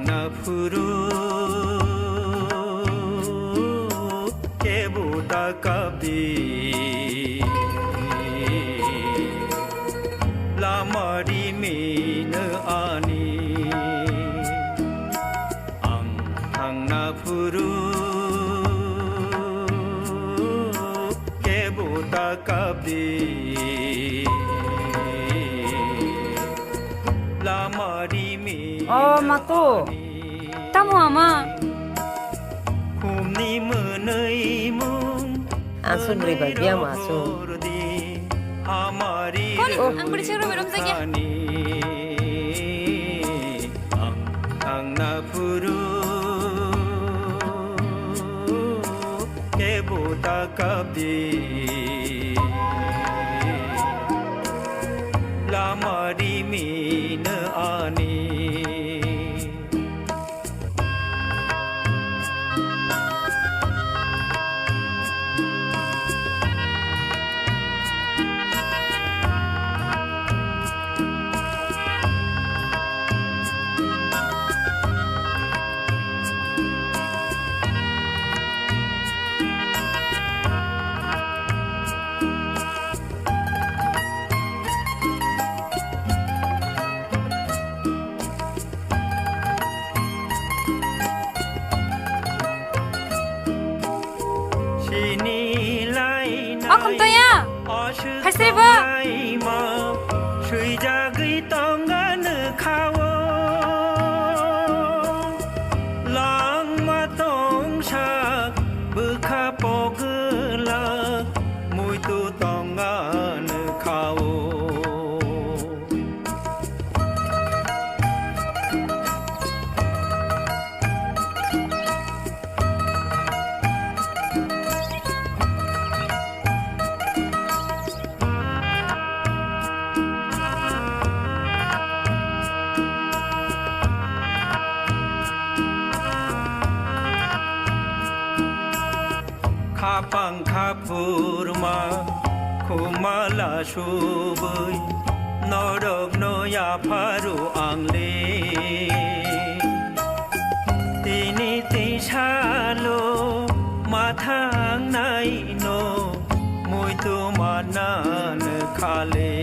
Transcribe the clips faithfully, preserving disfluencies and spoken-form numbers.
Naphuru kebo da kabdi lama rimino ani. Ang thangna phuru kebo ta kabdi lama rimi. Oh, Matu. Tamo ama? Khumni mwnwi mung. Aswk bwrwi bai biyang ma aswk. Koni, ang bwrwi chwng romwi romjakya. Ang, ang na phuru kebo ta kabdi lama rimino ani. O khumtoya, phaisre bo. Swijagwi tongani khao, langma tongsa bwkha pogwlak muitu tongani khao. Khapang khaphurma khumala subui norokno yapharu ang le. Tini tisalo mathang naino muitu manan khale.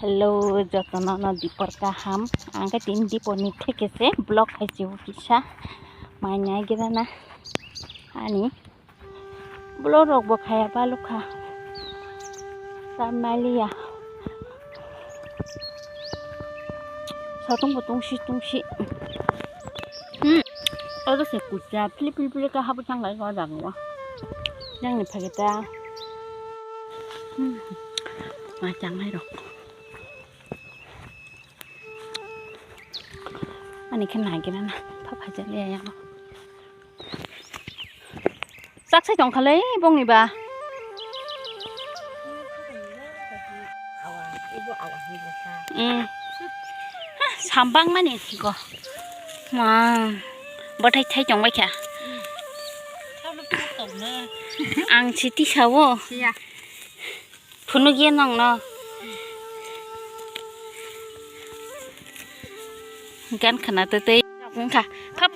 Hello, jotono no dipor kaham. Ang khe tini dipor ni theke se vlog khai se o kisa mai nai gira na ani vlog rok bo khaya balu kha. Tam nai liya. Satung bo tungsi tungsi. Hmm. Oro se kucha philip philip philip kha habu thang lai ko jang o. Yang ni phage ta. Hmm. Ma chang nai rok. Ani khe nai gina na, pha phai jak ya yang. Chak sai tong khalai bong ni ba. Hmm. Ha, sambang mani go. Ma, bothai thai tong bai kha. Ang si tisa o. Phunuk ya nong no. Gan khana te tei wngkha. Phap.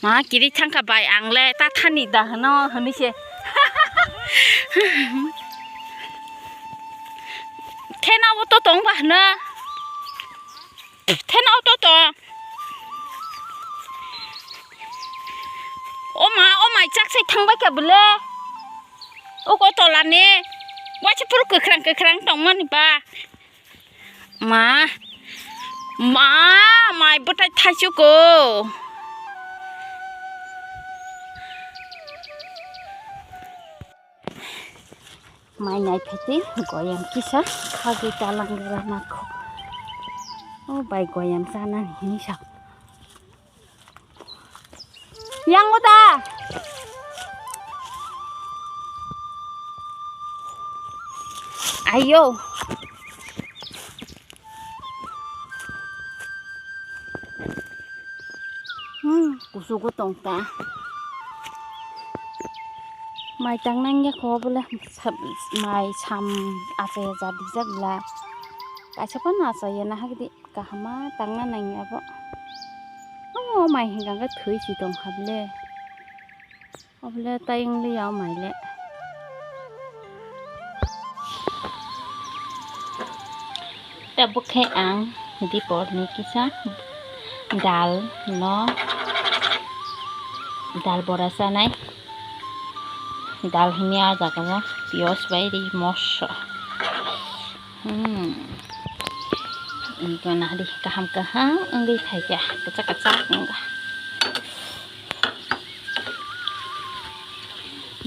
Ma kiri thangkha bai ang le ta thani da hwno hwnwi se. Thena o to tong ba hwno. Thena o to to. O ma, o mai chak sai thang bai kha bwle. O ko tola ni. Waisa phuru kwkhrang kwkhrang tong mani ba. Ma. Ma, mai bwtai thaisu ko. Mai nai phaitwi goyam kisa khagwi talang gra nakho. O bai goyam chanani hinwi sa. Yang o ta. Ayo. Hmm, kusugo tong ta. Mai tang nang ya kho bole sab-, mai sam achai achai dijak bla. Kaisa phano achai ya na hagdi kaham ma tang na nang ya bo. O mai hinga khe thwi si tong kha bole. Obole tai wng li ya o mai le. Tabuk khe ang dipor ni kisa dal no, dal bora chanai. Dal hwnwi ah jaga o piyaj bai ri moso. Hmm. Wngkha na di kaham kaham wngwi thai kha, kwchak kwchak wngkha.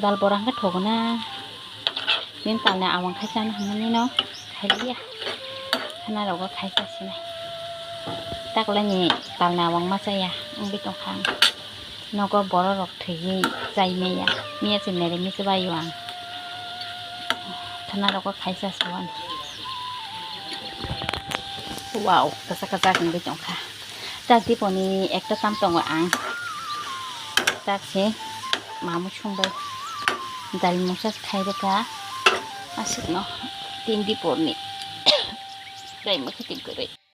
Dal bora hwnkhe thogo na. Nini talni awang khai chana hwnmani no khai liya. Khana rogo khai cha sinai. Taklai ni talni awang ma chaya wngwi tongkha ang. Nogo borok rok thwiwi chai maya. Miya se mere mi se bai o ang. Khana rogo khai cha suan. Wow, kasa kasa wngwi tongkha. Tak diponi ekta tam tongo ang. Tak se mamu sungbai. Dal musa khai rwkha. Aswkno tin diponi. Rai mukhe tin kwrwi.